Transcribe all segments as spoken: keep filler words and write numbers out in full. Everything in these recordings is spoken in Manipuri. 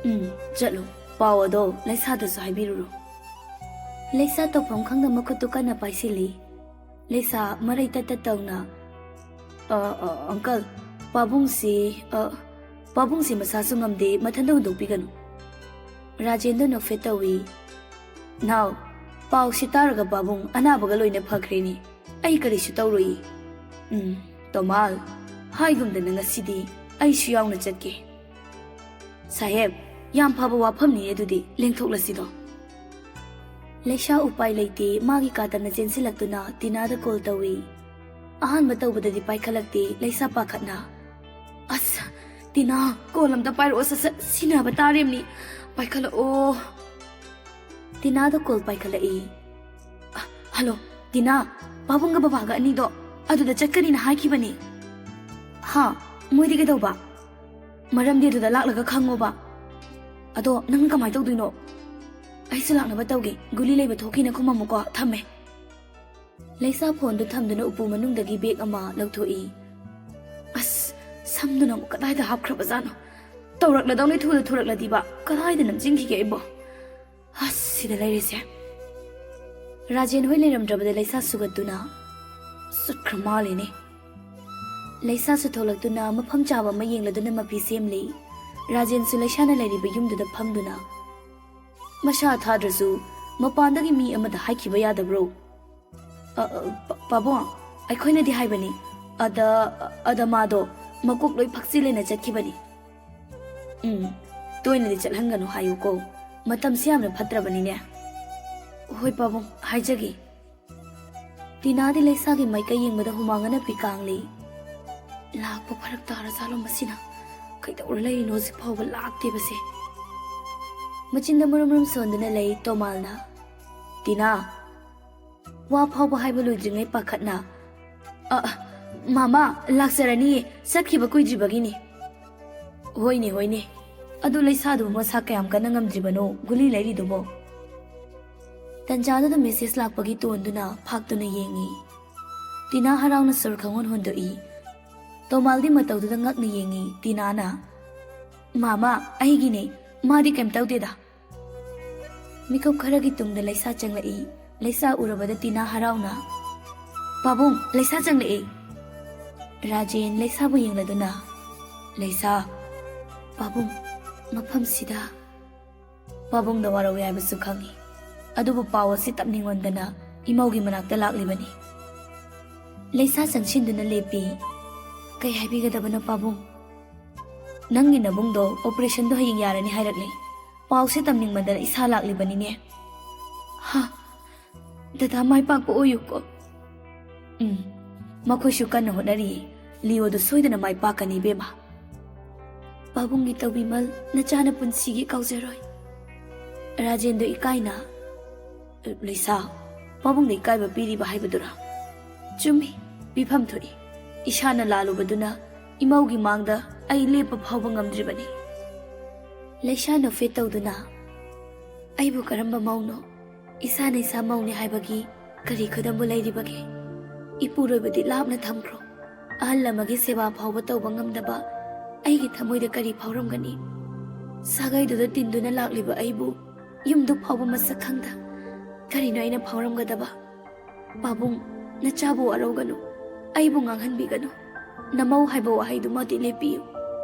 ꯎꯝ, ꯆꯠꯂꯨ꯫ ꯄꯥꯎ ꯑꯗꯣ ꯂꯩꯁꯥꯗꯁꯨ ꯍꯥꯏꯕꯤꯔꯨꯔꯣ꯫ ꯂꯩꯁꯥ ꯇꯧꯐꯝ ꯈꯪꯗ ꯃꯈꯨꯠꯇꯨ ꯀꯟꯅ ꯄꯥꯏꯁꯤꯜꯂꯤ꯫ ꯂꯩꯁꯥ ꯃꯔꯩ ꯇꯠ ꯇꯠ ꯇꯧꯅ, "ꯑ, ꯑ, ꯑꯪꯀꯜ, ꯄꯥꯕꯨꯡꯁꯤ, ꯑ, ꯄꯥꯕꯨꯡꯁꯤ ꯃꯁꯥꯁꯨ ꯉꯝꯗꯦ, ꯃꯊꯟꯇ ꯍꯨꯟꯗꯣꯛꯄꯤꯒꯅꯨ꯫" ꯔꯥꯖꯦꯟꯗꯣ ꯅꯣꯛꯐꯦꯠ ꯇꯧꯏ꯫ "ꯅꯥꯎ, ꯄꯥꯎꯁꯤ ꯇꯥꯔꯒ ꯄꯥꯕꯨꯡ ꯑꯅꯥꯕꯒ ꯂꯣꯏꯅ ꯐꯈ꯭ꯔꯦꯅꯦ꯫ ꯑꯩ ꯀꯔꯤꯁꯨ ꯇꯧꯔꯣꯏꯌꯦ꯫ ꯎꯝ, ꯇꯣꯃꯥꯜ, ꯍꯥꯏꯒꯨꯝꯗꯅ ꯉꯁꯤꯗꯤ ꯑꯩꯁꯨ ꯌꯥꯎꯅ ꯆꯠꯀꯦ꯫" "ꯁꯥꯍꯦꯕ, ꯌꯥꯝ ꯐꯕ ꯋꯥꯐꯝꯅꯤ ꯑꯗꯨꯗꯤ, ꯂꯦꯡꯊꯣꯛꯂꯁꯤꯗꯣ꯫" ꯂꯩꯁꯥ ꯎꯄꯥꯏ ꯂꯩꯇꯦ, ꯃꯥꯒꯤ ꯀꯥ ꯇꯝꯅ ꯆꯦꯟꯁꯤꯜꯂꯛꯇꯨꯅ ꯇꯤꯅꯥꯗ ꯀꯣꯜ ꯇꯧꯏ꯫ ꯑꯍꯥꯟꯕ ꯇꯧꯕꯗꯗꯤ ꯄꯥꯏꯈꯠꯂꯛꯇꯦ, ꯂꯩꯁꯥ ꯄꯥꯈꯠꯅ꯫ "ꯑꯁ, ꯇꯤꯅꯥ, ꯀꯣꯜ ꯑꯝꯇ ꯄꯥꯏꯔꯛꯑꯣ, ꯁꯠ ꯁꯠ ꯁꯤꯟꯅꯕ ꯇꯥꯔꯦꯝꯅꯤ꯫ ꯄꯥꯏꯈꯠꯂꯛꯑꯣ꯫" ꯇꯤꯅꯥꯗ ꯀꯣꯜ ꯄꯥꯏꯈꯠꯂꯛꯏ꯫ "ꯑ, ꯍꯜꯂꯣ, ꯇꯤꯅꯥ, ꯄꯥꯕꯨꯡꯒ ꯕꯕꯥꯒ ꯑꯅꯤꯗꯣ ꯑꯗꯨꯗ ꯆꯠꯀꯅꯤꯅ ꯍꯥꯏꯈꯤꯕꯅꯤ꯫" "ꯍꯥ? ꯃꯣꯏꯗꯤ ꯀꯩꯗꯧꯕ?" "ꯃꯔꯝꯗꯤ ꯑꯗꯨꯗ ꯂꯥꯛꯂꯒ ꯈꯪꯉꯣꯕ꯫" "ꯑꯗꯣ ꯅꯪ ꯀꯃꯥꯏꯅ ꯇꯧꯗꯣꯏꯅꯣ?" "ꯑꯩꯁꯨ ꯂꯥꯛꯅꯕ ꯇꯧꯒꯦ, ꯒꯨꯂꯤ ꯂꯩꯕ ꯊꯣꯛꯈꯤꯅ ꯈꯨꯃꯝꯃꯨꯀꯣ, ꯊꯝꯃꯦ꯫" ꯂꯩꯁꯥ ꯐꯣꯟꯗꯨ ꯊꯝꯗꯨꯅ ꯎꯄꯨ ꯃꯅꯨꯡꯗꯒꯤ ꯕꯦꯒ ꯑꯃ ꯂꯧꯊꯣꯛꯏ꯫ "ꯑꯁ, ꯁꯝꯗꯨꯅ ꯑꯃꯨꯛ ꯀꯗꯥꯏꯗ ꯍꯥꯞꯈ꯭ꯔꯕꯖꯥꯠꯅꯣ? ꯇꯧꯔꯛꯂꯗꯧꯅꯤ ꯊꯨꯅ ꯊꯨꯔꯛꯂꯗꯤꯕ꯫ ꯀꯗꯥꯏꯗ ꯅꯝꯁꯤꯟꯈꯤꯒꯦ ꯑꯩꯕꯣ? ꯑꯁ, ꯁꯤꯗ ꯂꯩꯔꯦꯁꯦ꯫" ꯔꯥꯖꯦꯟ ꯍꯣꯏ ꯂꯩꯔꯝꯗ꯭ꯔꯕꯗ ꯂꯩꯁꯥ ꯁꯨꯒꯠꯇꯨꯅ, "ꯆꯠꯈ꯭ꯔ ꯃꯥꯜꯂꯦꯅꯦ꯫" ꯂꯩꯁꯥꯁꯨ ꯊꯣꯛꯂꯛꯇꯨꯅ ꯃꯐꯝ ꯆꯥꯕ ꯑꯃ ꯌꯦꯡꯂꯗꯨꯅ ꯃꯐꯤ ꯁꯦꯝꯂꯤ꯫ ꯔꯥꯖꯦꯟꯁꯨ ꯂꯩꯁꯥꯅ ꯂꯩꯔꯤꯕ ꯌꯨꯝꯗꯨꯗ ꯐꯝꯗꯨꯅ, "ꯃꯁꯥ ꯊꯥꯗ꯭ꯔꯁꯨ ꯃꯄꯥꯟꯗꯒꯤ ꯃꯤ ꯑꯃꯗ ꯍꯥꯏꯈꯤꯕ ꯌꯥꯗꯕ꯭ꯔꯣ?" "ꯑ, ꯑ, ꯄ-, ꯄꯥꯕꯨꯡ, ꯑꯩꯈꯣꯏꯅꯗꯤ ꯍꯥꯏꯕꯅꯤ꯫ ꯑꯗ, ꯑꯗ ꯃꯥꯗꯣ ꯃꯀꯣꯛ ꯂꯣꯏ ꯐꯛꯆꯤꯜꯂꯦꯅ ꯆꯠꯈꯤꯕꯅꯤ꯫" "ꯎꯝ, ꯇꯣꯏꯅꯗꯤ ꯆꯠꯍꯟꯒꯅꯨ ꯍꯥꯏꯌꯨꯀꯣ꯫ ꯃꯇꯝꯁꯤ ꯌꯥꯝꯅ ꯐꯠꯇ꯭ꯔꯕꯅꯤꯅꯦ꯫" "ꯍꯣꯏ ꯄꯥꯕꯨꯡ, ꯍꯥꯏꯖꯒꯦ꯫" ꯇꯤꯅꯥꯗꯤ ꯂꯩꯁꯥꯒꯤ ꯃꯥꯏꯀꯩ ꯌꯦꯡꯕꯗ ꯍꯨꯃꯥꯡ ꯑꯅꯞꯄꯤ ꯀꯥꯡꯂꯤ꯫ "ꯂꯥꯛꯄ ꯐꯔꯛ ꯇꯥꯔꯖꯥꯠꯂꯣ ꯃꯁꯤꯅ? ꯀꯩꯗꯧꯔ ꯂꯩꯔꯤꯅꯣ ꯍꯧꯖꯤꯛ ꯐꯥꯎꯕ ꯂꯥꯛꯇꯦꯕꯁꯦ?" ꯃꯆꯤꯟꯗ ꯃꯔꯨꯝ ꯃꯔꯨꯝ ꯁꯣꯟꯗꯨꯅ ꯂꯩ ꯇꯣꯃꯥꯜꯅ꯫ ꯇꯤꯅꯥ, ꯋꯥ ꯐꯥꯎꯕ ꯍꯥꯏꯕ ꯂꯣꯏꯗ꯭ꯔꯤꯉꯩ ꯄꯥꯈꯠꯅ, "ꯑ, ꯑ, ꯃꯥꯃꯥ, ꯂꯥꯛꯆꯔꯅꯤꯌꯦ, ꯆꯠꯈꯤꯕ ꯀꯨꯏꯗ꯭ꯔꯤꯕꯒꯤꯅꯤ꯫" "ꯍꯣꯏꯅꯦ, ꯍꯣꯏꯅꯦ꯫ ꯑꯗꯨ ꯂꯩꯁꯥꯗꯨꯕꯨ ꯃꯁꯥ ꯀꯌꯥꯝ ꯀꯟꯅ ꯉꯝꯗ꯭ꯔꯤꯕꯅꯣ ꯒꯨꯂꯤ ꯂꯩꯔꯤꯗꯨꯕꯣ?" ꯇꯟꯖꯥꯗꯨꯗ ꯃꯦꯁꯦꯖ ꯂꯥꯛꯄꯒꯤ ꯇꯣꯟꯗꯨꯅ ꯐꯥꯛꯇꯨꯅ ꯌꯦꯡꯉꯤ꯫ ꯇꯤꯅꯥ ꯍꯔꯥꯎꯅ ꯁꯣꯔ ꯈꯪꯍꯣꯟ ꯍꯣꯟꯗꯣꯛꯏ꯫ ꯇꯣꯃꯥꯜꯗꯤ ꯃꯇꯧꯗꯨꯗ ꯉꯛꯅ ꯌꯦꯡꯉꯤ꯫ ꯇꯤꯅꯥꯅ, "ꯃꯥꯃꯥ, ꯑꯩꯒꯤꯅꯦ꯫ ꯃꯥꯗꯤ ꯀꯩꯝ ꯇꯧꯗꯦꯗ꯫ ꯃꯤꯀꯞ ꯈꯔꯒꯤ ꯇꯨꯡꯗ ꯂꯩꯁꯥ ꯆꯪꯂꯛꯏ꯫ ꯂꯩꯁꯥ ꯎꯔꯕꯗ ꯇꯤꯅꯥ ꯍꯔꯥꯎꯅ, "ꯄꯥꯕꯨꯡ, ꯂꯩꯁꯥ ꯆꯪꯂꯛꯏ!" ꯔꯥꯖꯦꯟ ꯂꯩꯁꯥꯕꯨ ꯌꯦꯡꯂꯗꯨꯅ, "ꯂꯩꯁꯥ, ꯄꯥꯕꯨꯡ ꯃꯐꯝꯁꯤꯗ"꯫ ꯄꯥꯕꯨꯡꯗ ꯋꯥꯔꯧꯏ ꯍꯥꯏꯕꯁꯨ ꯈꯪꯏ, ꯑꯗꯨꯕꯨ ꯄꯥꯎ ꯑꯁꯤ ꯇꯝꯅꯤꯡꯃꯟꯗꯅ ꯏꯃꯧꯒꯤ ꯃꯅꯥꯛꯇ ꯂꯥꯛꯂꯤꯕꯅꯤ꯫ ꯂꯩꯁꯥ ꯆꯪꯁꯤꯟꯗꯨꯅ ꯂꯦꯞꯄꯤ꯫ "ꯀꯩ ꯍꯥꯏꯕꯤꯒꯗꯕꯅꯣ ꯄꯥꯕꯨꯡ?" "ꯅꯪꯒꯤ ꯅꯕꯨꯡꯗꯣ ꯑꯣꯄꯔꯦꯁꯟꯗꯣ ꯍꯌꯦꯡ ꯌꯥꯔꯅꯤ ꯍꯥꯏꯔꯛꯂꯦ꯫ ꯄꯥꯎꯁꯦ ꯇꯝꯅꯤꯡꯃꯟꯗꯅ ꯏꯁꯥ ꯂꯥꯛꯂꯤꯕꯅꯤꯅꯦ꯫" "ꯍꯥ, ꯗꯗꯥ ꯃꯥꯏ ꯄꯥꯛꯄ ꯑꯣꯏꯌꯨꯀꯣ꯫" "ꯎꯝ, ꯃꯈꯣꯏꯁꯨ ꯀꯟꯅ ꯍꯣꯠꯅꯔꯤꯌꯦ꯫ ꯂꯤꯑꯣꯗꯣ ꯁꯣꯏꯗꯅ ꯃꯥꯏ ꯄꯥꯛꯀꯅꯤ ꯏꯕꯦꯝꯃ꯫" "ꯄꯥꯕꯨꯡꯒꯤ ꯇꯧꯕꯤꯃꯜ ꯅꯆꯥꯅ ꯄꯨꯟꯁꯤꯒꯤ ꯀꯥꯎꯖꯔꯣꯏ꯫" ꯔꯥꯖꯦꯟꯗꯣ ꯏꯀꯥꯏꯅ, "ꯂꯩꯁꯥ, ꯄꯥꯕꯨꯡꯗ ꯏꯀꯥꯏꯕ ꯄꯤꯔꯤꯕ ꯍꯥꯏꯕꯗꯨꯔꯥ?" "ꯆꯨꯝꯃꯤ, ꯄꯤꯐꯝ ꯊꯣꯛꯏ꯫ ꯏꯁꯥꯅ ꯂꯥꯜꯂꯨꯕꯗꯨꯅ ꯏꯃꯧꯒꯤ ꯃꯥꯡꯗ ꯑꯩ ꯂꯦꯞꯄ ꯐꯥꯎꯕ ꯉꯝꯗ꯭ꯔꯤꯕꯅꯤ꯫" ꯂꯩꯁꯥ ꯅꯣꯛꯐꯦꯠ ꯇꯧꯗꯨꯅ, "ꯑꯩꯕꯨ ꯀꯔꯝꯕ ꯃꯧꯅꯣ? ꯏꯁꯥꯅ ꯏꯁꯥ ꯃꯧꯅꯤ ꯍꯥꯏꯕꯒꯤ ꯀꯔꯤ ꯈꯨꯗꯝꯕꯨ ꯂꯩꯔꯤꯕꯒꯦ? ꯏꯄꯨꯔꯣꯏꯕꯗꯤ ꯂꯥꯞꯅ ꯊꯝꯈ꯭ꯔꯣ꯫ ꯑꯍꯜ ꯑꯃꯒꯤ ꯁꯦꯕꯥ ꯐꯥꯎꯕ ꯇꯧꯕ ꯉꯝꯗꯕ ꯑꯩꯒꯤ ꯊꯃꯣꯏꯗ ꯀꯔꯤ ꯐꯥꯎꯔꯝꯒꯅꯤ? ꯁꯥꯒꯩꯗꯨꯗ ꯇꯤꯟꯗꯨꯅ ꯂꯥꯛꯂꯤꯕ ꯑꯩꯕꯨ ꯌꯨꯝꯗꯨ ꯐꯥꯎꯕ ꯃꯁꯛ ꯈꯪꯗ ꯀꯔꯤꯅꯣ ꯑꯩꯅ ꯐꯥꯎꯔꯝꯒꯗꯕ? ꯄꯥꯕꯨꯡ, ꯅꯆꯥꯕꯨ ꯋꯥꯔꯧꯒꯅꯨ, ꯑꯩꯕꯨ ꯉꯥꯡꯍꯟꯕꯤꯒꯅꯨ꯫ ꯅꯃꯧ ꯍꯥꯏꯕ ꯋꯥꯍꯩꯗꯨꯃꯗꯤ ꯂꯦꯞꯄꯤꯌꯨ꯫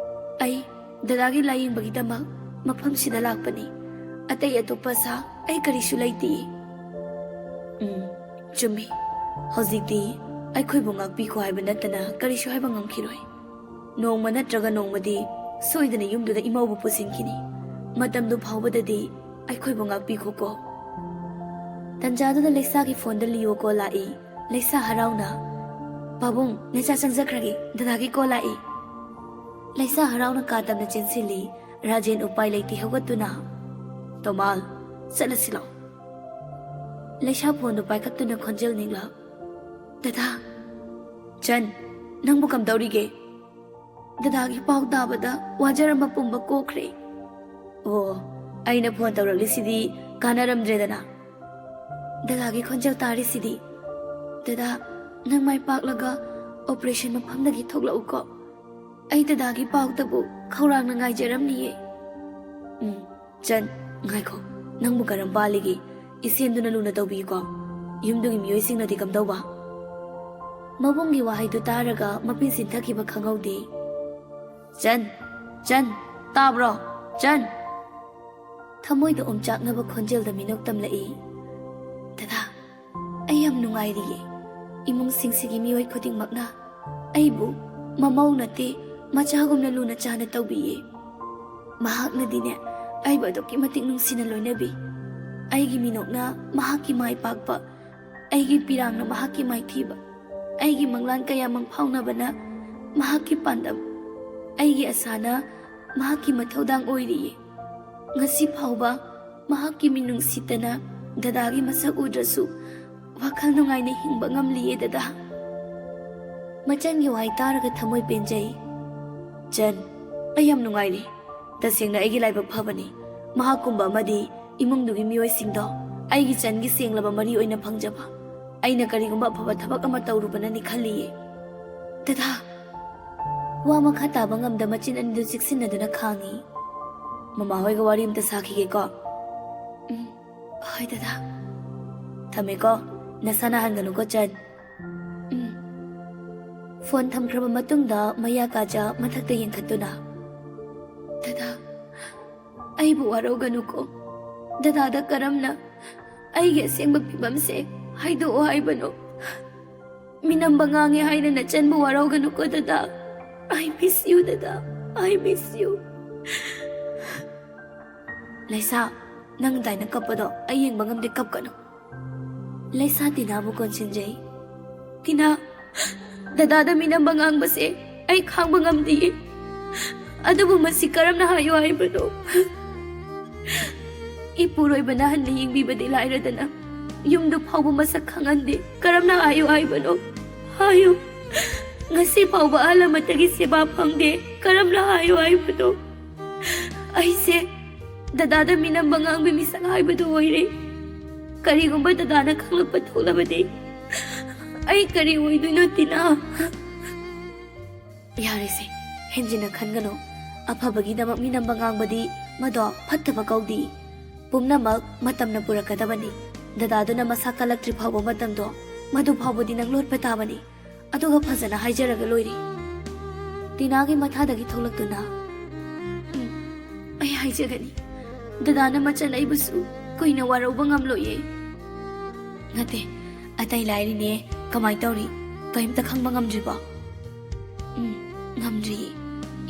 ꯑꯩ ꯗꯗꯥꯒꯤ ꯂꯥꯌꯦꯡꯕꯒꯤꯗꯃꯛ ꯃꯐꯝꯁꯤꯗ ꯂꯥꯛꯄꯅꯤ꯫ ꯑꯇꯩ ꯑꯇꯣꯞꯄ ꯑꯁꯥ ꯑꯩ ꯀꯔꯤꯁꯨ ꯂꯩꯇꯦ꯫" "ꯎꯝ, ꯆꯨꯝꯃꯤ꯫ ꯍꯧꯖꯤꯛꯇꯤ ꯑꯩꯈꯣꯏꯕꯨ ꯉꯥꯛꯄꯤꯈꯣ ꯍꯥꯏꯕ ꯅꯠꯇꯅ ꯀꯔꯤꯁꯨ ꯍꯥꯏꯕ ꯉꯝꯈꯤꯔꯣꯏ꯫ ꯅꯣꯡꯃ ꯅꯠꯇ꯭ꯔꯒ ꯅꯣꯡꯃꯗꯤ ꯁꯣꯏꯗꯅ ꯌꯨꯝꯗꯨꯗ ꯏꯃꯧꯕꯨ ꯄꯨꯁꯤꯟꯈꯤꯅꯤ꯫ ꯃꯇꯝꯗꯨ ꯐꯥꯎꯕꯗꯗꯤ ꯑꯩꯈꯣꯏꯕꯨ ꯉꯥꯛꯄꯤꯈꯣꯀꯣ꯫" ꯇꯟꯖꯥꯗꯨꯗ ꯂꯩꯁꯥꯒꯤ ꯐꯣꯟꯗ ꯂꯤꯑꯣ ꯀꯣꯜ ꯂꯥꯛꯏ꯫ ꯂꯩꯁꯥ ꯍꯔꯥꯎꯅ, "ꯄꯥꯕꯨꯡ, ꯅꯆꯥ ꯆꯪꯖꯈ꯭ꯔꯒꯦ, ꯗꯗꯥꯒꯤ ꯀꯣꯜ ꯂꯥꯛꯏ꯫" ꯂꯩꯁꯥ ꯍꯔꯥꯎꯅ ꯀꯥ ꯇꯝꯅ ꯆꯦꯟꯁꯤꯜꯂꯤ꯫ ꯔꯥꯖꯦꯟ ꯎꯄꯥꯏ ꯂꯩꯇꯦ ꯍꯧꯒꯠꯇꯨꯅ, "ꯇꯣꯃꯥꯜ, ꯆꯠꯂꯁꯤ ꯂꯥꯛꯑꯣ꯫" ꯂꯩꯁꯥ ꯐꯣꯟꯗꯨ ꯄꯥꯏꯈꯠꯇꯨꯅ ꯈꯣꯟꯖꯦꯜ ꯅꯤꯛꯂꯞ, "ꯗꯗꯥ꯫" "ꯆꯟ, ꯅꯪꯕꯨ ꯀꯝꯗꯧꯔꯤꯒꯦ?" "ꯗꯗꯥꯒꯤ ꯄꯥꯎ ꯇꯥꯕꯗ ꯋꯥꯖꯔꯝꯕ ꯄꯨꯝꯕ ꯀꯣꯛꯈ꯭ꯔꯦ꯫" "ꯑꯣ, ꯑꯩꯅ ꯐꯣꯟ ꯇꯧꯔꯛꯂꯤꯁꯤꯗꯤ ꯀꯥꯟꯅꯔꯝꯗ꯭ꯔꯦꯗꯅ꯫" "ꯗꯗꯥꯒꯤ ꯈꯣꯟꯖꯦꯜ ꯇꯥꯔꯤꯁꯤꯗꯤ꯫ ꯗꯗꯥ, ꯅꯪ ꯃꯥꯏ ꯄꯥꯛꯂꯒ ꯑꯣꯄꯔꯦꯁꯟ ꯃꯐꯝꯗꯒꯤ ꯊꯣꯛꯂꯛꯎꯀꯣ꯫ ꯑꯩ ꯗꯗꯥꯒꯤ ꯄꯥꯎꯇꯕꯨ ꯈꯧꯔꯥꯡꯅ ꯉꯥꯏꯖꯔꯝꯂꯤꯌꯦ꯫" ꯎꯝ, ꯆꯟ, ꯉꯥꯏꯈꯣ, ꯅꯪꯕꯨ ꯀꯔꯝ ꯄꯥꯜꯂꯤꯒꯦ? ꯏꯁꯦꯟꯗꯨꯅ ꯂꯨꯅ ꯇꯧꯕꯤꯌꯨꯀꯣ꯫ ꯌꯨꯝꯗꯨꯒꯤ ꯃꯤꯑꯣꯏꯁꯤꯡꯅꯗꯤ ꯀꯝꯗꯧꯕ? ꯃꯕꯨꯡꯒꯤ ꯋꯥꯍꯩꯗꯨ ꯇꯥꯔꯒ ꯃꯄꯤ ꯁꯤꯟꯊꯈꯤꯕ ꯈꯪꯍꯧꯗꯦ꯫ ꯆꯟ, ꯆꯟ, ꯇꯥꯕ꯭ꯔꯣ? ꯆꯟ! ꯊꯃꯣꯏꯗ ꯑꯣꯝꯆꯥꯛꯅꯕ ꯈꯣꯟꯖꯦꯜꯗ ꯃꯤꯅꯣꯛ ꯇꯝꯂꯛꯏ꯫ ꯗꯗꯥ, ꯑꯩ ꯌꯥꯝ ꯅꯨꯡꯉꯥꯏꯔꯤꯌꯦ꯫ ꯏꯃꯨꯡꯁꯤꯡꯁꯤꯒꯤ ꯃꯤꯑꯣꯏ ꯈꯨꯗꯤꯡꯃꯛꯅ ꯑꯩꯕꯨ ꯃꯃꯧ ꯅꯠꯇꯦ, ꯃꯆꯥꯒꯨꯝꯅ ꯂꯨꯅ ꯆꯥꯅ ꯇꯧꯕꯤꯌꯦ꯫ ꯃꯍꯥꯛꯅꯗꯤꯅꯦ, ꯑꯩꯕꯨ ꯑꯗꯨꯛꯀꯤ ꯃꯇꯤꯛ ꯅꯨꯡꯁꯤꯅ ꯂꯣꯏꯅꯕꯤ꯫ ꯑꯩꯒꯤ ꯃꯤꯅꯣꯛꯅ ꯃꯍꯥꯛꯀꯤ ꯃꯥꯏ ꯄꯥꯛꯄ, ꯑꯩꯒꯤ ꯄꯤꯔꯥꯡꯅ ꯃꯍꯥꯛꯀꯤ ꯃꯥꯏꯊꯤꯕ, ꯑꯩꯒꯤ ꯃꯪꯂꯥꯟ ꯀꯌꯥ ꯃꯪꯐꯥꯎꯅꯕꯅ ꯃꯍꯥꯛꯀꯤ ꯄꯥꯟꯗꯝ, ꯑꯩꯒꯤ ꯑꯁꯥꯅ ꯃꯍꯥꯛꯀꯤ ꯃꯊꯧꯗꯥꯡ ꯑꯣꯏꯔꯤꯌꯦ꯫ ꯉꯁꯤ ꯐꯥꯎꯕ ꯃꯍꯥꯛꯀꯤ ꯃꯤꯅꯨꯡꯁꯤꯇꯅ ꯗꯗꯥꯒꯤ ꯃꯁꯛ ꯎꯗ꯭ꯔꯁꯨ ꯋꯥꯈꯜ ꯅꯨꯡꯉꯥꯏꯅ ꯍꯤꯡꯕ ꯉꯝꯂꯤꯌꯦ, ꯗꯗꯥ꯫ ꯃꯆꯟꯒꯤ ꯋꯥꯍꯩ ꯇꯥꯔꯒ ꯊꯃꯣꯏ ꯄꯦꯟꯖꯩ꯫ ꯆꯟ, ꯑꯩ ꯌꯥꯝ ꯅꯨꯡꯉꯥꯏꯔꯤ꯫ ꯇꯁꯦꯡꯅ ꯑꯩꯒꯤ ꯂꯥꯏꯕꯛ ꯐꯕꯅꯤ꯫ ꯃꯍꯥꯛꯀꯨꯝꯕ ꯑꯃꯗꯤ ꯏꯃꯨꯡꯗꯨꯒꯤ ꯃꯤꯑꯣꯏꯁꯤꯡꯗꯣ ꯑꯩꯒꯤ ꯆꯟꯒꯤ ꯁꯦꯡꯂꯕ ꯃꯔꯤ ꯑꯣꯏꯅ ꯐꯪꯖꯕ꯫ ꯑꯩꯅ ꯀꯔꯤꯒꯨꯝꯕ ꯑꯐꯕ ꯊꯕꯛ ꯑꯃ ꯇꯧꯔꯨꯕꯅꯅꯤ ꯈꯜꯂꯤꯌꯦ꯫ ꯗꯗꯥ! ꯋꯥ ꯃꯈꯥ ꯇꯥꯕ ꯉꯝꯗ ꯃꯆꯤꯟ ꯑꯅꯤꯗꯨ ꯆꯤꯛꯁꯤꯟꯅꯗꯨꯅ ꯈꯥꯡꯉꯤ꯫ ꯃꯃꯥ ꯍꯣꯏꯒ ꯋꯥꯔꯤ ꯑꯝꯇ ꯁꯥꯈꯤꯒꯦꯀꯣ꯫ ꯎꯝ, ꯍꯣꯏ ꯗꯗꯥ꯫ ꯊꯝꯃꯦꯀꯣ, ꯅꯁꯥ ꯅꯥꯍꯟꯒꯅꯨꯀꯣ ꯆꯟ꯫ ꯎꯝ꯫ ꯐꯣꯟ ꯊꯝꯈ꯭ꯔꯕ ꯃꯇꯨꯡꯗ ꯃꯌꯥ ꯀꯥꯖ ꯃꯊꯛꯇ ꯌꯦꯡꯈꯠꯇꯨꯅ, ꯗꯗꯥ, ꯑꯩꯕꯨ ꯋꯥꯔꯧꯒꯅꯨꯀꯣ꯫ ꯗꯗꯥꯗ ꯀꯔꯝꯅ ꯑꯩꯒꯤ ꯑꯁꯦꯡꯕ ꯐꯤꯕꯝꯁꯦ ꯍꯥꯏꯗꯣꯛꯑꯣ ꯍꯥꯏꯕꯅꯣ? ꯃꯤꯅꯝꯕ ꯉꯥꯡꯉꯦ ꯍꯥꯏꯅ ꯅꯆꯟꯕꯨ ꯋꯥꯔꯧꯒꯅꯨꯀꯣ ꯗꯗꯥ꯫ I miss you ꯗꯗꯥ, I miss you꯫ ꯂꯩꯁꯥ, ꯅꯪ ꯑꯗꯥꯏꯅ ꯀꯞꯄꯗꯣ ꯑꯩ ꯌꯦꯡꯕ ꯉꯝꯗꯦ, ꯀꯞꯀꯅꯨ꯫ ꯂꯩꯁꯥ ꯇꯤꯅꯥꯕꯨ ꯀꯣꯟꯁꯤꯟꯖꯩ꯫ ꯇꯤꯅꯥ, ꯗꯗꯥꯗ ꯃꯤꯅꯝꯕ ꯉꯥꯡꯕꯁꯦ ꯑꯩ ꯈꯥꯡꯕ ꯉꯝꯗꯤꯌꯦ꯫ ꯑꯗꯨꯕꯨ ꯃꯁꯤ ꯀꯔꯝꯅ ꯍꯥꯏꯌꯨ ꯍꯥꯏꯕꯅꯣ? ꯏꯄꯨꯔꯣꯏꯕꯅ ꯍꯟꯅ ꯌꯦꯡꯕꯤꯕꯗꯤ ꯂꯥꯏꯔꯗꯅ ꯌꯨꯝꯗꯨ ꯐꯥꯎꯕ ꯃꯁꯛ ꯈꯪꯍꯟꯗꯦ꯫ ꯀꯔꯝꯅ ꯍꯥꯏꯌꯨ ꯍꯥꯏꯕꯅꯣ? ꯍꯥꯏꯌꯨ꯫ ꯉꯁꯤ ꯐꯥꯎꯕ ꯑꯍꯜ ꯑꯃꯠꯇꯒꯤ ꯁꯦꯕꯥ ꯐꯪꯗꯦ꯫ ꯀꯔꯝꯅ ꯍꯥꯏꯌꯨ ꯍꯥꯏꯕꯅꯣ? ꯑꯩꯁꯦ ꯗꯗꯥꯗ ꯃꯤꯅꯝꯕ ꯉꯥꯡꯕꯤ ꯃꯤꯁꯛ ꯍꯥꯏꯕꯗꯨ ꯑꯣꯏꯔꯦ꯫ ꯀꯔꯤꯒꯨꯝꯕ ꯗꯗꯥꯅ ꯈꯪꯂꯛꯄ ꯊꯣꯛꯂꯕꯗꯤ ꯑꯩ ꯀꯔꯤ ꯑꯣꯏꯗꯣꯏꯅꯣ, ꯇꯤꯅꯥ? ꯌꯥꯔꯦꯁꯦ, ꯍꯦꯟꯖꯤꯟꯅ ꯈꯟꯒꯅꯨ꯫ ꯑꯐꯕꯒꯤꯗꯃꯛ ꯃꯤꯅꯝꯕ ꯉꯥꯡꯕꯗꯤ ꯃꯗꯣ ꯐꯠꯇꯕ ꯀꯧꯗꯦ꯫ ꯄꯨꯝꯅꯃꯛ ꯃꯇꯝꯅ ꯄꯨꯔꯛꯀꯗꯕꯅꯤ꯫ ꯗꯗꯥꯗꯨꯅ ꯃꯁꯥ ꯀꯜꯂꯛꯇ꯭ꯔꯤ ꯐꯥꯎꯕ ꯃꯇꯝꯗꯣ, ꯃꯗꯨ ꯐꯥꯎꯕꯗꯤ ꯅꯪ ꯂꯣꯠꯄ ꯇꯥꯕꯅꯤ꯫ ꯑꯗꯨꯒ ꯐꯖꯅ ꯍꯥꯏꯖꯔꯒ ꯂꯣꯏꯔꯦ꯫ ꯇꯤꯅꯥꯒꯤ ꯃꯊꯥꯗꯒꯤ ꯊꯣꯛꯂꯛꯇꯨꯅ, "ꯎꯝ, ꯑꯩ ꯍꯥꯏꯖꯒꯅꯤ꯫ ꯗꯗꯥꯅ ꯃꯆꯟ ꯑꯩꯕꯨꯁꯨ ꯀꯨꯏꯅ ꯋꯥꯔꯧꯕ ꯉꯝꯂꯣꯏꯌꯦ꯫" "ꯅꯠꯇꯦ, ꯑꯇꯩ ꯂꯥꯏꯔꯤꯅꯦ꯫ ꯀꯃꯥꯏ ꯇꯧꯔꯤ? ꯀꯔꯤꯝꯇ ꯈꯪꯕ ꯉꯝꯗ꯭ꯔꯤꯕꯣ?" "ꯎꯝ, ꯉꯝꯗ꯭ꯔꯤꯌꯦ꯫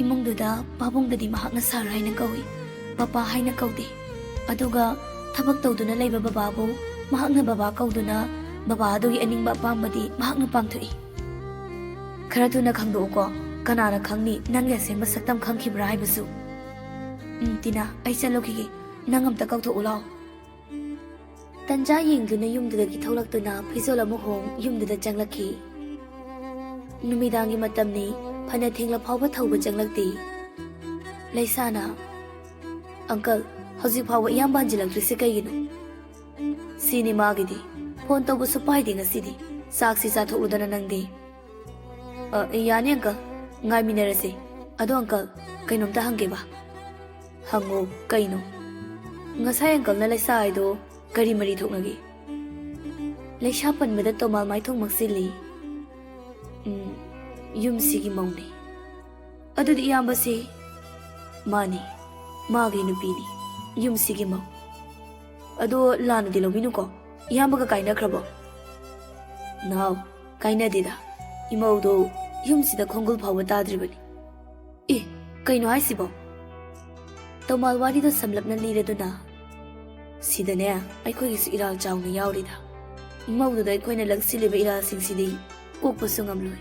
ꯏꯃꯨꯡꯗꯨꯗ ꯄꯥꯕꯨꯡꯗꯗꯤ ꯃꯍꯥꯛꯅ ꯁꯥꯔ ꯍꯥꯏꯅ ꯀꯧꯏ, ꯄꯄꯥ ꯍꯥꯏꯅ ꯀꯧꯗꯦ꯫ ꯑꯗꯨꯒ ꯊꯕꯛ ꯇꯧꯗꯨꯅ ꯂꯩꯕ ꯕꯕꯥꯕꯨ ꯃꯍꯥꯛꯅ ꯕꯕꯥ ꯀꯧꯗꯨꯅ ꯕꯕꯥ ꯑꯗꯨꯒꯤ ꯑꯅꯤꯡꯕ ꯑꯄꯥꯝꯕꯗꯤ ꯃꯍꯥꯛꯅ ꯄꯥꯡꯊꯣꯛꯏ꯫ ꯈꯔ ꯊꯨꯅ ꯈꯪꯗꯣꯛꯎꯀꯣ꯫ ꯀꯅꯥꯅ ꯈꯪꯅꯤ ꯅꯪꯒꯤ ꯑꯁꯦꯡꯕ ꯁꯛꯇꯝ ꯈꯪꯈꯤꯕ꯭ꯔꯥ ꯍꯥꯏꯕꯁꯨ꯫ ꯎꯝ, ꯇꯤꯅꯥ, ꯑꯩ ꯆꯠꯂꯨꯈꯤꯒꯦ꯫ ꯅꯪ ꯑꯝꯇ ꯀꯧꯊꯣꯛꯎ ꯂꯥꯎ꯫" ꯇꯟꯖꯥ ꯌꯦꯡꯗꯨꯅ ꯌꯨꯝꯗꯨꯗꯒꯤ ꯊꯣꯛꯂꯛꯇꯨꯅ ꯐꯤꯖꯣꯜ ꯑꯃꯨꯛ ꯍꯣꯡ ꯌꯨꯝꯗꯨꯗ ꯆꯪꯂꯛꯈꯤ꯫ ꯅꯨꯃꯤꯗꯥꯡꯒꯤ ꯃꯇꯝꯅꯤ, ꯐꯅ ꯊꯦꯡꯂ ꯐꯥꯎꯕ ꯊꯧꯕ ꯆꯪꯂꯛꯇꯦ꯫ ꯂꯩꯁꯥꯅ, "ꯑꯪꯀꯜ, ꯍꯧꯖꯤꯛ ꯐꯥꯎꯕ ꯏꯌꯥꯝꯕ ꯍꯟꯖꯤꯜꯂꯛꯇ꯭ꯔꯤꯁꯦ ꯀꯩꯒꯤꯅꯣ?" "ꯁꯤꯅꯤ ꯃꯥꯒꯤꯗꯤ, ꯐꯣꯟ ꯇꯧꯕꯁꯨ ꯄꯥꯏꯗꯦ ꯉꯁꯤꯗꯤ꯫ ꯆꯥꯛꯁꯤ ꯆꯥꯊꯣꯛꯂꯨꯗꯅ ꯅꯪꯗꯤ꯫" "ꯑ, ꯌꯥꯅꯤ ꯑꯪꯀꯜ, ꯉꯥꯏꯃꯤꯟꯅꯔꯁꯦ꯫ ꯑꯗꯣ ꯑꯪꯀꯜ, ꯀꯩꯅꯣꯝꯇ ꯍꯪꯒꯦꯕ꯫" "ꯍꯪꯉꯣ, ꯀꯩꯅꯣ?" "ꯉꯁꯥꯏ ꯑꯪꯀꯜꯅ ꯂꯩꯁꯥ ꯍꯥꯏꯗꯣ ꯀꯔꯤ ꯃꯔꯤ ꯊꯣꯛꯅꯒꯦ?" ꯂꯩꯁꯥ ꯄꯟꯕꯗ ꯇꯣꯃꯥꯜ ꯃꯥꯏꯊꯣꯡ ꯃꯛꯁꯤꯜꯂꯤ꯫ "ꯎꯝ, ꯌꯨꯝꯁꯤꯒꯤ ꯃꯧꯅꯤ꯫" "ꯑꯗꯨꯗꯤ ꯏꯌꯥꯝꯕꯁꯤ?" "ꯃꯥꯅꯤ, ꯃꯥꯒꯤ ꯅꯨꯄꯤꯅꯤ, ꯌꯨꯝꯁꯤꯒꯤ ꯃꯧ꯫ ꯑꯗꯣ ꯂꯥꯟꯅꯗꯤ ꯂꯧꯕꯤꯅꯨꯀꯣ, ꯏꯌꯥꯝꯕꯒ ꯀꯥꯏꯅꯈ꯭ꯔꯕꯣ?" "ꯅꯥꯎ, ꯀꯥꯏꯅꯗꯦꯗ꯫ ꯏꯃꯧꯗꯣ ꯌꯨꯝꯁꯤꯗ ꯈꯣꯡꯒꯨꯜ ꯐꯥꯎꯕ ꯇꯥꯗ꯭ꯔꯤꯕꯅꯤ꯫" "ꯑꯦ, ꯀꯩꯅꯣ ꯍꯥꯏꯁꯤꯕꯣ?" ꯇꯣꯃꯥꯜ ꯋꯥꯔꯤꯗꯣ ꯁꯝꯂꯞꯅ ꯂꯤꯔꯗꯨꯅ, "ꯁꯤꯗꯅꯦ, ꯑꯩꯈꯣꯏꯒꯤꯁꯨ ꯏꯔꯥꯜ ꯆꯥꯎꯅ ꯌꯥꯎꯔꯤꯗ꯫ ꯏꯃꯧꯗꯨꯗ ꯑꯩꯈꯣꯏꯅ ꯂꯪꯁꯤꯜꯂꯤꯕ ꯏꯔꯥꯜꯁꯤꯡꯁꯤꯗꯤ ꯀꯣꯛꯄꯁꯨ ꯉꯝꯂꯣꯏ꯫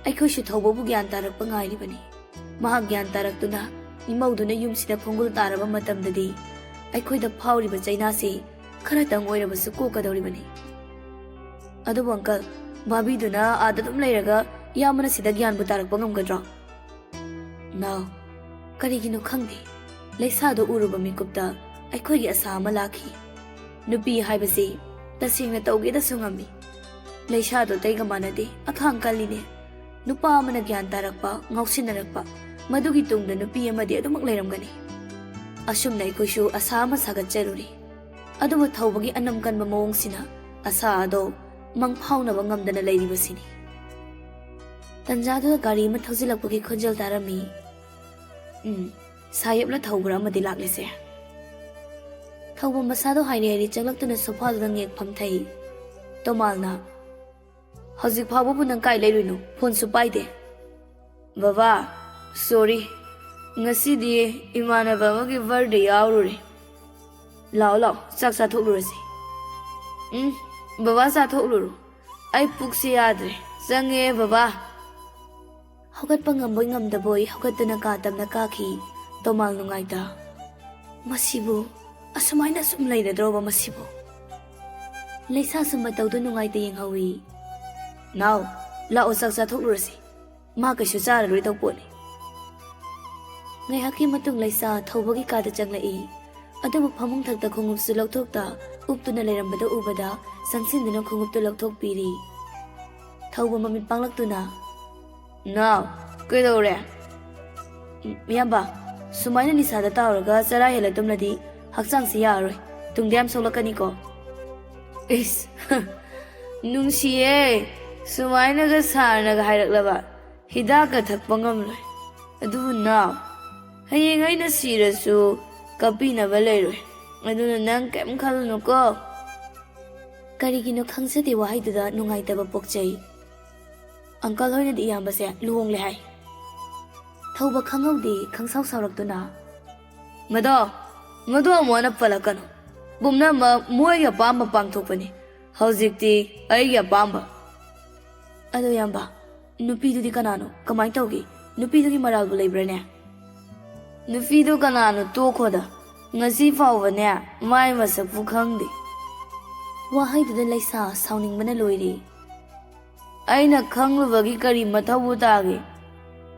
ꯑꯩꯈꯣꯏꯁꯨ ꯊꯧꯕꯕꯨ ꯒ꯭ꯌꯥꯟ ꯇꯥꯔꯛꯄ ꯉꯥꯏꯔꯤꯕꯅꯤ꯫ ꯃꯍꯥꯛ ꯒ꯭ꯌꯥꯟ ꯇꯥꯔꯛꯇꯨꯅ ꯏꯃꯧꯗꯨꯅ ꯌꯨꯝꯁꯤꯗ ꯈꯣꯡꯒꯨꯜ ꯇꯥꯔꯕ ꯃꯇꯝꯗꯗꯤ ꯑꯩꯈꯣꯏꯗ ꯐꯥꯎꯔꯤꯕ ꯆꯩꯅꯥꯁꯤ ꯈꯔꯇꯪ ꯑꯣꯏꯔꯕꯁꯨ ꯀꯣꯛꯀꯗꯧꯔꯤꯕꯅꯤ꯫" "ꯑꯗꯨꯕꯨ ꯑꯪꯀꯜ, ꯚꯥꯕꯤꯗꯨꯅ ꯑꯥꯗ ꯑꯗꯨꯝ ꯂꯩꯔꯒ ꯏꯌꯥꯝꯕꯅ ꯁꯤꯗ ꯒ꯭ꯌꯥꯟꯕꯨ ꯇꯥꯔꯛꯄ ꯉꯝꯒꯗ꯭ꯔꯣ?" "ꯅꯥꯎ, ꯀꯔꯤꯒꯤꯅꯣ ꯈꯪꯗꯦ, ꯂꯩꯁꯥꯗꯣ ꯎꯔꯨꯕ ꯃꯤꯀꯨꯞꯇ ꯑꯩꯈꯣꯏꯒꯤ ꯑꯁꯥ ꯑꯃ ꯂꯥꯛꯈꯤ꯫ ꯅꯨꯄꯤ ꯍꯥꯏꯕꯁꯤ ꯇꯁꯦꯡꯅ ꯇꯧꯒꯦꯗꯁꯨ ꯉꯝꯃꯤ꯫ ꯂꯩꯁꯥꯗꯣ ꯑꯇꯩꯒ ꯃꯥꯟꯅꯗꯦ, ꯑꯈꯥꯡ ꯀꯜꯂꯤꯅꯦ꯫ ꯅꯨꯄꯥ ꯑꯃꯅ ꯒ꯭ꯌꯥꯟ ꯇꯥꯔꯛꯄ, ꯉꯥꯎꯁꯤꯟꯅꯔꯛꯄ, ꯃꯗꯨꯒꯤ ꯇꯨꯡꯗ ꯅꯨꯄꯤ ꯑꯃꯗꯤ ꯑꯗꯨꯃꯛ ꯂꯩꯔꯝꯒꯅꯤ꯫" ꯑꯁꯨꯝꯅ ꯑꯩꯈꯣꯏꯁꯨ ꯑꯁꯥ ꯑꯃ ꯁꯥꯒꯠꯆꯔꯨꯔꯤ꯫ ꯑꯗꯨꯕꯨ ꯊꯧꯕꯒꯤ ꯑꯅꯝ ꯀꯟꯕ ꯃꯑꯣꯡꯁꯤꯅ ꯑꯁꯥ ꯑꯗꯣ ꯃꯪꯐꯥꯎꯅꯕ ꯉꯝꯗꯅ ꯂꯩꯔꯤꯕꯁꯤꯅꯤ꯫ ꯇꯟꯖꯥꯗꯨꯗ ꯒꯥꯔꯤ ꯑꯃ ꯊꯧꯖꯤꯜꯂꯛꯄꯒꯤ ꯈꯣꯟꯖꯦꯜ ꯇꯥꯔꯝꯃꯤ꯫ ꯎꯝ, ꯁꯥꯌꯦꯞꯂ ꯊꯧꯕ꯭ꯔꯥ ꯑꯃꯗꯤ ꯂꯥꯛꯂꯤꯁꯦ꯫ ꯊꯧꯕ ꯃꯁꯥꯗꯣ ꯍꯥꯏꯔꯤ ꯍꯥꯏꯔꯤ ꯆꯪꯂꯛꯇꯨꯅ ꯁꯣꯐꯥꯗꯨꯗ ꯉꯦꯛ ꯐꯝꯊꯩ꯫ ꯇꯣꯃꯥꯜꯅ, "ꯍꯧꯖꯤꯛ ꯐꯥꯎꯕꯕꯨ ꯅꯪ ꯀꯥꯏ ꯂꯩꯔꯨꯏꯅꯣ? ꯐꯣꯟꯁꯨ ꯄꯥꯏꯗꯦ꯫" "ꯕꯕꯥ, ꯁꯣꯔꯤ, ꯉꯁꯤꯗꯤ ꯏꯃꯥꯟꯅꯕ ꯑꯃꯒꯤ ꯕꯥꯔꯗꯦ ꯌꯥꯎꯔꯨꯔꯦ꯫ ꯂꯥꯛꯑꯣ, ꯂꯥꯛꯑꯣ, ꯆꯥꯛ ꯆꯥꯊꯣꯛꯂꯨꯔꯁꯤ꯫" "ꯎꯝ, ꯕꯕꯥ, ꯆꯥꯊꯣꯛꯂꯨꯔꯣ꯫ ꯑꯩ ꯄꯨꯛꯁꯤ ꯌꯥꯗ꯭ꯔꯦ꯫ ꯆꯪꯉꯦ, ꯕꯕꯥ꯫" ꯍꯧꯒꯠꯄ ꯉꯝꯕꯣꯏ ꯉꯝꯗꯕꯣꯏ ꯍꯧꯒꯠꯇꯨꯅ ꯀꯥ ꯇꯝꯅ ꯀꯥꯈꯤ꯫ ꯇꯣꯃꯥꯜ ꯅꯨꯡꯉꯥꯏꯇ, "ꯃꯁꯤꯕꯨ ꯑꯁꯨꯃꯥꯏꯅ ꯁꯨꯝ ꯂꯩꯔꯗ꯭ꯔꯣꯕ ꯃꯁꯤꯕꯨ?" ꯂꯩꯁꯥꯁꯨ ꯃꯇꯧꯗꯨ ꯅꯨꯡꯉꯥꯏꯇ ꯌꯦꯡꯍꯧꯏ꯫ "ꯅꯥꯎ, ꯂꯥꯛꯑꯣ, ꯆꯥꯛ ꯆꯥꯊꯣꯛꯂꯨꯔꯁꯤ꯫ ꯃꯥ ꯀꯩꯁꯨ ꯆꯥꯔꯔꯣꯏꯗꯧ ꯄꯣꯠꯅꯤ꯫" ꯉꯥꯏꯍꯥꯛꯀꯤ ꯃꯇꯨꯡ ꯂꯩꯁꯥ ꯊꯧꯕꯒꯤ ꯀꯥꯗ ꯆꯪꯂꯛꯏ꯫ ꯑꯗꯨꯕꯨ ꯐꯃꯨꯡ ꯊꯛꯇ ꯈꯣꯡꯎꯞꯁꯨ ꯂꯧꯊꯣꯛꯇ ꯎꯞꯇꯨꯅ ꯂꯩꯔꯝꯕꯗ ꯎꯕꯗ ꯆꯪꯁꯤꯟꯗꯨꯅ ꯈꯣꯡꯎꯞꯇꯨ ꯂꯧꯊꯣꯛꯄꯤꯔꯤ꯫ ꯊꯧꯕ ꯃꯃꯤꯠ ꯄꯥꯡꯂꯛꯇꯨꯅ, "ꯅꯥꯎ, ꯀꯩꯗꯧꯔꯦ?" "ꯏꯌꯥꯝꯕ, ꯁꯨꯃꯥꯏꯅ ꯅꯤꯁꯥꯗ ꯇꯥꯎꯔꯒ ꯆꯔꯥ ꯍꯦꯜꯂ ꯇꯨꯝꯂꯗꯤ ꯍꯛꯆꯥꯡꯁꯤ ꯌꯥꯔꯔꯣꯏ, ꯇꯨꯡꯗ ꯌꯥꯝ ꯁꯣꯛꯂꯛꯀꯅꯤꯀꯣ꯫" "ꯏꯁ, ꯅꯨꯡꯁꯤꯌꯦ, ꯁꯨꯃꯥꯏꯅꯒ ꯁꯥꯔꯅꯒ ꯍꯥꯏꯔꯛꯂꯕ꯫ ꯍꯤꯗꯥꯛꯀ ꯊꯛꯄ ꯉꯝꯂꯣꯏ꯫ ꯑꯗꯨꯕꯨ ꯅꯥꯎ, ꯍꯌꯦꯡ ꯑꯩꯅ ꯁꯤꯔꯁꯨ ꯀꯞꯄꯤꯅꯕ ꯂꯩꯔꯣꯏ꯫ ꯑꯗꯨꯅ ꯅꯪ ꯀꯩꯝ ꯈꯜꯂꯨꯅꯨꯀꯣ꯫" ꯀꯔꯤꯒꯤꯅꯣ ꯈꯪꯖꯗꯦ ꯋꯥꯍꯩꯗꯨꯗ ꯅꯨꯡꯉꯥꯏꯇꯕ ꯄꯣꯛꯆꯩ꯫ "ꯑꯪꯀꯜ ꯍꯣꯏꯅꯗꯤ ꯏꯌꯥꯝꯕꯁꯦ ꯂꯨꯍꯣꯡꯂꯦ ꯍꯥꯏ꯫" ꯊꯧꯕ ꯈꯪꯍꯧꯗꯦ ꯈꯪꯁꯥꯎ ꯁꯥꯎꯔꯛꯇꯨꯅ, "ꯃꯗꯣ, ꯃꯗꯣ ꯑꯃꯨꯛ ꯍꯟꯅ ꯄꯜꯂꯛꯀꯅꯨ꯫ ꯄꯨꯝꯅꯃꯛ ꯃꯣꯏꯒꯤ ꯑꯄꯥꯝꯕ ꯄꯥꯡꯊꯣꯛꯄꯅꯤ꯫ ꯍꯧꯖꯤꯛꯇꯤ ꯑꯩꯒꯤ ꯑꯄꯥꯝꯕ꯫" "ꯑꯗꯣ ꯏꯌꯥꯝꯕ, ꯅꯨꯄꯤꯗꯨꯗꯤ ꯀꯅꯥꯅꯣ? ꯀꯃꯥꯏꯅ ꯇꯧꯒꯦ? ꯅꯨꯄꯤꯗꯨꯒꯤ ꯃꯔꯥꯜꯕꯨ ꯂꯩꯕ꯭ꯔꯥꯅꯦ?" "ꯅꯨꯄꯤꯗꯨ ꯀꯅꯥꯅꯣ ꯇꯣꯛꯈꯣꯗ꯫ ꯉꯁꯤ ꯐꯥꯎꯕꯅꯦ ꯃꯥꯏ ꯃꯁꯛꯄꯨ ꯈꯪꯗꯦ꯫" ꯋꯥꯍꯩꯗꯨꯗ ꯂꯩꯁꯥ ꯁꯥꯎꯅꯤꯡꯕꯅ ꯂꯣꯏꯔꯦ꯫ "ꯑꯩꯅ ꯈꯪꯂꯨꯕꯒꯤ ꯀꯔꯤ ꯃꯊꯧꯕꯨ ꯇꯥꯒꯦ?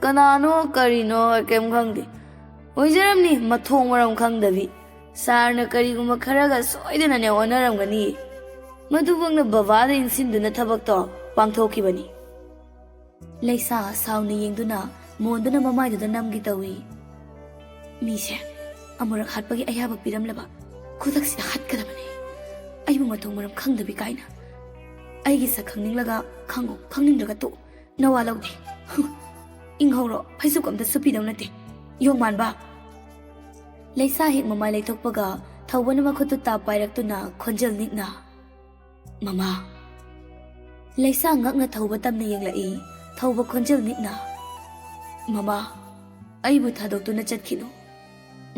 ꯀꯅꯥꯅꯣ ꯀꯔꯤꯅꯣ ꯀꯩꯝ ꯈꯪꯗꯦ꯫ ꯑꯣꯏꯖꯔꯝꯅꯤ ꯃꯊꯣꯡ ꯃꯔꯝ ꯈꯪꯗꯕꯤ꯫ ꯁꯥꯔꯅ ꯀꯔꯤꯒꯨꯝꯕ ꯈꯔꯒ ꯁꯣꯏꯗꯅꯅꯦ ꯑꯣꯟꯅꯔꯝꯒꯅꯤ꯫ ꯃꯗꯨꯃꯛꯅ ꯕꯕꯥꯗ ꯏꯟꯁꯤꯟꯗꯨꯅ ꯊꯕꯛꯇꯣ ꯄꯥꯡꯊꯣꯛꯈꯤꯕꯅꯤ꯫" ꯂꯩꯁꯥ ꯁꯥꯎꯅ ꯌꯦꯡꯗꯨꯅ ꯃꯣꯟꯗꯨꯅ ꯃꯃꯥꯏꯗꯨꯗ ꯅꯝꯒꯦ ꯇꯧꯏ꯫ ꯃꯤꯁꯦ ꯑꯃꯨꯔꯛ ꯍꯥꯠꯄꯒꯤ ꯑꯌꯥꯕ ꯄꯤꯔꯝꯂꯕ ꯈꯨꯗꯛꯁꯤꯗ ꯍꯥꯠꯀꯗꯕꯅꯤ꯫ ꯑꯩꯕꯨ ꯃꯊꯣꯡ ꯃꯔꯝ ꯈꯪꯗꯕꯤ ꯀꯥꯏꯅ꯫ ꯑꯩꯒꯤ ꯁꯛ ꯈꯪꯅꯤꯡꯂꯒ ꯈꯪꯉꯨ, ꯈꯪꯅꯤꯡꯗ꯭ꯔꯒ ꯇꯣꯛꯎ, ꯅꯋꯥ ꯂꯧꯗꯦ꯫ ꯏꯪꯍꯧꯔꯣ, ꯐꯩꯖꯨꯞ ꯑꯝꯇ ꯁꯨꯞꯄꯤꯗꯧ ꯅꯠꯇꯦ, ꯌꯣꯡꯃꯥꯟꯕ꯫ ꯂꯩꯁꯥ ꯍꯦꯛ ꯃꯃꯥꯏ ꯂꯩꯊꯣꯛꯄꯒ ꯊꯧꯕꯅ ꯃꯈꯨꯠꯇꯨ ꯇꯥꯞ ꯄꯥꯏꯔꯛꯇꯨꯅ ꯈꯣꯟꯖꯦꯜ ꯅꯤꯛꯅ, "ꯃꯃꯥ!" ꯂꯩꯁꯥ ꯉꯛꯅ ꯊꯧꯕ ꯇꯝꯅ ꯌꯦꯡꯂꯛꯏ꯫ ꯊꯧꯕ ꯈꯣꯟꯖꯦꯜ ꯅꯤꯛꯅ, "ꯃꯃꯥ, ꯑꯩꯕꯨ ꯊꯥꯗꯣꯛꯇꯨꯅ ꯆꯠꯈꯤꯅꯨ꯫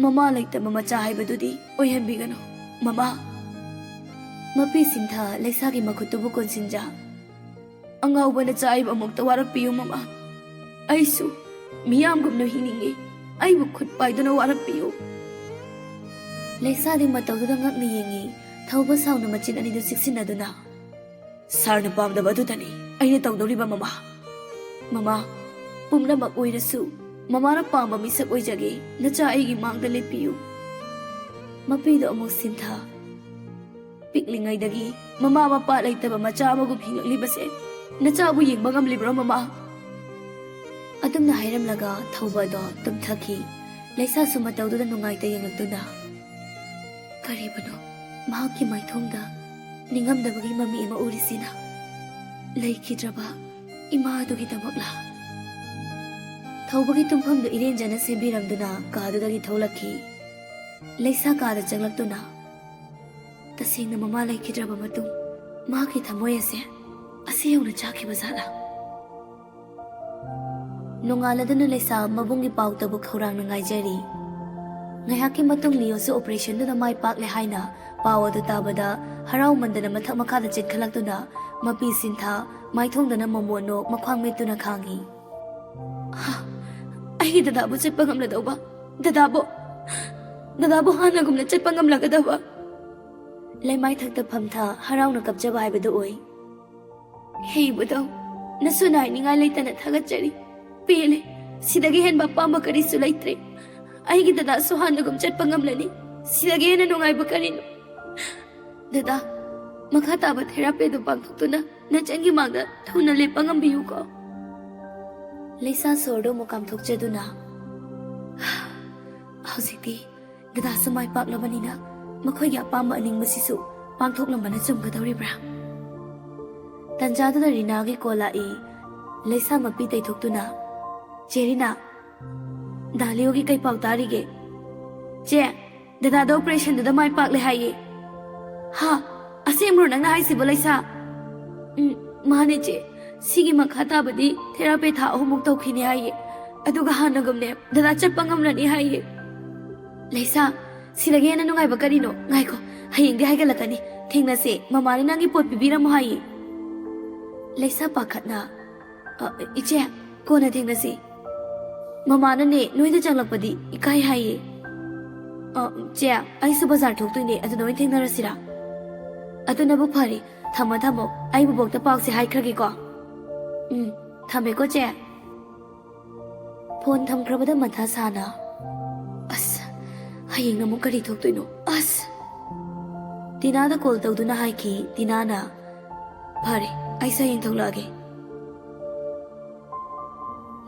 ꯃꯃꯥ ꯂꯩꯇꯕ ꯃꯆꯥ ꯍꯥꯏꯕꯗꯨꯗꯤ ꯑꯣꯏꯍꯟꯕꯤꯒꯅꯨ, ꯃꯃꯥ!" ꯃꯄꯤ ꯁꯤꯟꯊ ꯂꯩꯁꯥꯒꯤ ꯃꯈꯨꯠꯇꯨꯕꯨ ꯀꯣꯟꯁꯤꯟꯖ, "ꯑꯉꯥꯎꯕ ꯅꯆꯥ ꯑꯩꯕꯨ ꯑꯃꯨꯛꯇ ꯋꯥꯔꯛꯄꯤꯌꯨ, ꯃꯃꯥ꯫ ꯑꯩꯁꯨ ꯃꯤꯌꯥꯝꯒꯨꯝꯅ ꯍꯤꯡꯅꯤꯡꯏ꯫ ꯑꯩꯕꯨ ꯈꯨꯠ ꯄꯥꯏꯗꯨꯅ ꯋꯥꯔꯛꯄꯤꯌꯨ꯫" ꯂꯩꯁꯥꯗꯤ ꯃꯇꯧꯗꯨꯗ ꯉꯛꯅ ꯌꯦꯡꯏ꯫ ꯊꯧꯕ ꯁꯥꯎꯅ ꯃꯆꯤꯟ ꯑꯅꯤꯗꯨ ꯆꯤꯛꯁꯤꯟꯅꯗꯨꯅ, "ꯁꯥꯔꯅ ꯄꯥꯝꯗꯕ ꯑꯗꯨꯗꯅꯤ ꯑꯩꯅ ꯇꯧꯗꯧꯔꯤꯕ, ꯃꯃꯥ꯫ ꯃꯃꯥ, ꯄꯨꯝꯅꯃꯛ ꯑꯣꯏꯔꯁꯨ ꯃꯃꯥꯅ ꯄꯥꯝꯕ ꯃꯤꯁꯛ ꯑꯣꯏꯖꯒꯦ꯫ ꯅꯆꯥ ꯑꯩꯒꯤ ꯃꯥꯡꯗ ꯂꯦꯞꯄꯤꯌꯨ꯫" ꯃꯄꯤꯗꯨ ꯑꯃꯨꯛ ꯁꯤꯟꯊ, "ꯄꯤꯛꯂꯤꯉꯩꯗꯒꯤ ꯃꯃꯥ ꯃꯄꯥ ꯂꯩꯇꯕ ꯃꯆꯥ ꯑꯃꯒꯨꯝ ꯍꯤꯡꯂꯛꯂꯤꯕꯁꯦ ꯅꯆꯥꯕꯨ ꯌꯦꯡꯕ ꯉꯝꯂꯤꯕ꯭ꯔꯣ, ꯃꯃꯥ?" ꯑꯗꯨꯝꯅ ꯍꯥꯏꯔꯝꯂꯒ ꯊꯧꯕ ꯑꯗꯣ ꯇꯨꯝꯊꯈꯤ꯫ ꯂꯩꯁꯥꯁꯨ ꯃꯇꯧꯗꯨꯗ ꯅꯨꯡꯉꯥꯏꯇ ꯌꯦꯡꯂꯛꯇꯨꯅ, "ꯀꯔꯤꯕꯨꯅꯣ ꯃꯍꯥꯛꯀꯤ ꯃꯥꯏꯊꯣꯡꯗ ꯅꯤꯡꯉꯝꯗꯕꯒꯤ ꯃꯃꯤ ꯑꯃ ꯎꯔꯤꯁꯤꯅ? ꯂꯩꯈꯤꯗ꯭ꯔꯕ ꯏꯃꯥ ꯑꯗꯨꯒꯤꯗꯃꯛꯂꯥ?" ꯊꯧꯕꯒꯤ ꯇꯨꯝꯐꯝꯗꯨ ꯏꯔꯦꯟꯖꯅ ꯁꯦꯝꯕꯤꯔꯝꯗꯨꯅ ꯀꯥꯗꯨꯗꯒꯤ ꯊꯣꯛꯂꯛꯈꯤ꯫ ꯂꯩꯁꯥ ꯀꯥꯗ ꯆꯪꯂꯛꯇꯨꯅ, "ꯇꯁꯦꯡꯅ ꯃꯃꯥ ꯂꯩꯈꯤꯗ꯭ꯔꯕ ꯃꯇꯨꯡ ꯃꯍꯥꯛꯀꯤ ꯊꯃꯣꯏ ꯑꯁꯦ ꯑꯁꯤ ꯌꯧꯅ ꯆꯥꯛꯈꯤꯕ ꯖꯥꯠꯂꯥ?" ꯅꯣꯡꯉꯥꯜꯂꯗꯨꯅ ꯂꯩꯁꯥ ꯃꯕꯨꯡꯒꯤ ꯄꯥꯎ ꯇꯕꯨ ꯈꯧꯔꯥꯡꯅ ꯉꯥꯏꯖꯔꯤ꯫ ꯉꯥꯏꯍꯥꯛꯀꯤ ꯃꯇꯨꯡ ꯂꯤꯌꯣꯁꯨ ꯑꯣꯄꯔꯦꯁꯟꯗꯨꯗ ꯃꯥꯏ ꯄꯥꯛꯂꯦ ꯍꯥꯏꯅ ꯄꯥꯎ ꯑꯗꯨ ꯇꯥꯕꯗ ꯍꯔꯥꯎꯃꯟꯗꯅ ꯃꯊꯛ ꯃꯈꯥꯗ ꯆꯦꯟꯈꯠꯂꯛꯇꯨꯅ ꯃꯄꯤ ꯁꯤꯟꯊꯥ ꯃꯥꯏꯊꯣꯡꯗꯅ ꯃꯣꯃꯣꯟ ꯅꯣꯛ ꯃꯈ꯭ꯋꯥꯡ ꯃꯦꯠꯇꯨꯅ ꯈꯥꯡꯉꯤ꯫ "ꯍꯥ, ꯑꯩꯒꯤ ꯗꯗꯥꯕꯨ ꯆꯠꯄ ꯉꯝꯂꯗꯧꯕ, ꯗꯗꯥꯕꯨ, ꯗꯗꯥꯕꯨ ꯍꯥꯟꯅꯒꯨꯝꯅ ꯆꯠꯄ ꯉꯝꯂꯒꯗꯕ꯫" ꯂꯩꯃꯥꯏꯊꯛꯇ ꯐꯝꯊ ꯍꯔꯥꯎꯅ ꯀꯞꯆꯕ ꯍꯥꯏꯕꯗꯨ ꯑꯣꯏ꯫ "ꯍꯦ ꯏꯕꯨꯙꯧ, ꯅꯁꯨ ꯅꯥꯏꯅꯤꯡꯉꯥꯏ ꯂꯩꯇꯅ ꯊꯥꯒꯠꯆꯔꯤ꯫ ꯄꯦꯜꯂꯦ꯫ ꯁꯤꯗꯒꯤ ꯍꯦꯟꯕ ꯑꯄꯥꯝꯕ ꯀꯔꯤꯁꯨ ꯂꯩꯇ꯭ꯔꯦ꯫ ꯑꯩꯒꯤ ꯗꯗꯥꯁꯨ ꯍꯥꯟꯅꯒꯨꯝ ꯆꯠꯄ ꯉꯝꯂꯅꯤ꯫ ꯁꯤꯗꯒꯤ ꯍꯦꯟꯅ ꯅꯨꯡꯉꯥꯏꯕ ꯀꯔꯤꯅꯣ? ꯗꯗꯥ, ꯃꯈꯥ ꯇꯥꯕ ꯊꯦꯔꯥꯄꯤ ꯑꯗꯨ ꯄꯥꯡꯊꯣꯛꯇꯨꯅ ꯅꯆꯟꯒꯤ ꯃꯥꯡꯗ ꯊꯨꯅ ꯂꯦꯞꯄ ꯉꯝꯕꯤꯌꯨꯀꯣ꯫" ꯂꯩꯁꯥ ꯁꯣꯔꯗꯨ ꯑꯃꯨꯛ ꯀꯥꯝꯊꯣꯛꯆꯗꯨꯅ, "ꯍꯧꯖꯤꯛꯇꯤ ꯗꯗꯥꯁꯨ ꯃꯥꯏ ꯄꯥꯛꯂꯕꯅꯤꯅ ꯃꯈꯣꯏꯒꯤ ꯑꯄꯥꯝꯕ ꯑꯅꯤꯡꯕꯁꯤꯁꯨ ꯄꯥꯡꯊꯣꯛꯂꯝꯕꯅ ꯆꯨꯝꯒꯗꯧꯔꯤꯕ꯭ꯔꯥ? ꯇꯟꯖꯥꯗꯨꯗ ꯔꯤꯅꯥꯒꯤ ꯀꯣꯜ ꯂꯥꯛꯏ꯫ ꯂꯩꯁꯥ ꯃꯄꯤ ꯇꯩꯊꯣꯛꯇꯨꯅ, "ꯆꯦ ꯔꯤꯅꯥ, ꯗꯥ ꯂꯤꯑꯣꯒꯤ ꯀꯩ ꯄꯥꯎ ꯇꯥꯔꯤꯒꯦ?" "ꯆꯦ, ꯗꯗꯥꯗꯣ ꯑꯣꯄꯔꯦꯁꯟꯗꯨꯗ ꯃꯥꯏ ꯄꯥꯛꯂꯦ ꯍꯥꯏꯌꯦ꯫" "ꯍꯥ? ꯑꯁꯦꯡꯕ꯭ꯔꯣ ꯅꯪꯅ ꯍꯥꯏꯁꯤꯕꯣ ꯂꯩꯁꯥ?" "ꯎꯝ, ꯃꯥꯅꯦ ꯆꯦ꯫ ꯁꯤꯒꯤ ꯃꯈꯥ ꯇꯥꯕꯗꯤ ꯊꯦꯔꯥꯄꯤ ꯊꯥ ꯑꯍꯨꯝꯃꯨꯛ ꯇꯧꯈꯤꯅꯤ ꯍꯥꯏꯌꯦ꯫ ꯑꯗꯨꯒ ꯍꯥꯟꯅꯒꯨꯝꯅꯦ ꯗꯗꯥ ꯆꯠꯄ ꯉꯝꯂꯅꯤ ꯍꯥꯏꯌꯦ꯫" "ꯂꯩꯁꯥ, ꯁꯤꯗꯒꯤ ꯍꯦꯟꯅ ꯅꯨꯡꯉꯥꯏꯕ ꯀꯔꯤꯅꯣ? ꯉꯥꯏꯈꯣ, ꯍꯌꯦꯡꯗꯤ ꯍꯥꯏꯒꯠꯂꯛꯀꯅꯤ꯫ ꯊꯦꯡꯅꯁꯦ, ꯃꯃꯥꯅ ꯅꯪꯒꯤ ꯄꯣꯠ ꯄꯤꯕꯤꯔꯝꯃꯣ ꯍꯥꯏꯌꯦ꯫" ꯂꯩꯁꯥ ꯄꯥꯈꯠꯅ, "ꯑ, ꯏꯆꯦ, ꯀꯣꯟꯅ ꯊꯦꯡꯅꯁꯤ꯫ ꯃꯃꯥꯅꯅꯦ ꯅꯣꯏꯗ ꯆꯪꯂꯛꯄꯗꯤ ꯏꯀꯥꯏ ꯍꯥꯏꯌꯦ꯫" "ꯑ, ꯆꯦ, ꯑꯩꯁꯨ ꯕꯖꯥꯔ ꯊꯣꯛꯇꯣꯏꯅꯦ, ꯑꯗꯨꯗ ꯑꯣꯏꯅ ꯊꯦꯡꯅꯔꯁꯤꯔꯥ?" "ꯑꯗꯨꯅꯕꯨ ꯐꯔꯦ꯫ ꯊꯝꯃꯣ, ꯊꯝꯃꯣ꯫ ꯑꯩ ꯕꯣꯕꯣꯛꯇ ꯄꯥꯎꯁꯦ ꯍꯥꯏꯈ꯭ꯔꯒꯦꯀꯣ꯫" "ꯎꯝ, ꯊꯝꯃꯦꯀꯣ, ꯆꯦ꯫" ꯐꯣꯟ ꯊꯝꯈ꯭ꯔꯕꯗ ꯃꯊꯥ ꯁꯥꯅ, "ꯑꯁ, ꯍꯌꯦꯡꯅ ꯑꯃꯨꯛ ꯀꯔꯤ ꯊꯣꯛꯇꯣꯏꯅꯣ? ꯑꯁ!" ꯇꯤꯅꯥꯗ ꯀꯣꯜ ꯇꯧꯗꯨꯅ ꯍꯥꯏꯈꯤ꯫ ꯇꯤꯅꯥꯅ, "ꯐꯔꯦ, ꯑꯩꯁꯨ ꯍꯌꯦꯡ ꯊꯣꯛꯂꯛꯑꯒꯦ꯫"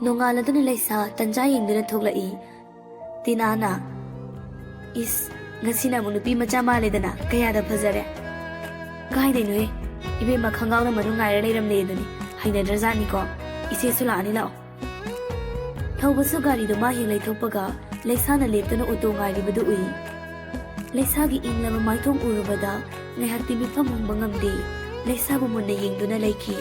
ꯅꯣꯡꯉꯥꯜꯂꯗꯨꯅ ꯂꯩꯁꯥ ꯇꯟꯖꯥ ꯌꯦꯡꯗꯨꯅ ꯊꯣꯛꯂꯛꯏ꯫ ꯇꯤꯅꯥꯅ, "ꯏꯁ, ꯉꯁꯤꯅ ꯑꯃꯨꯛ ꯅꯨꯄꯤ ꯃꯆꯥ ꯃꯥꯜꯂꯦꯗꯅ, ꯀꯌꯥꯗ ꯐꯖꯔꯦ!" "ꯀꯥꯏꯗꯩꯅꯣꯍꯦ? ꯏꯕꯦꯝꯃ, ꯈꯪꯒꯥꯎꯅ ꯃꯅꯨꯡ ꯉꯥꯏꯔ ꯂꯩꯔꯝꯂꯦ ꯑꯗꯨꯅꯤ꯫ ꯍꯩꯅꯗ꯭ꯔꯖꯥꯠꯅꯤꯀꯣ꯫ ꯏꯆꯦꯁꯨ ꯂꯥꯛꯑꯅꯤ, ꯂꯥꯛꯑꯣ꯫" ꯊꯧꯕꯁꯨ ꯒꯥꯔꯤꯗꯨ ꯃꯥ ꯍꯦꯛ ꯂꯩꯊꯣꯛꯄꯒ ꯂꯩꯁꯥꯅ ꯂꯦꯞꯇꯨꯅ ꯑꯣꯇꯣ ꯉꯥꯏꯔꯤꯕꯗꯨ ꯎꯏ꯫ ꯂꯩꯁꯥꯒꯤ ꯏꯪꯂꯕ ꯃꯥꯏꯊꯣꯡ ꯎꯔꯨꯕꯗ ꯉꯥꯏꯍꯥꯛꯇꯤ ꯃꯤꯠꯐꯝ ꯍꯣꯡꯕ ꯉꯝꯗꯦ꯫ ꯂꯩꯁꯥꯕꯨ ꯃꯨꯟꯅ ꯌꯦꯡꯗꯨꯅ ꯂꯩꯈꯤ꯫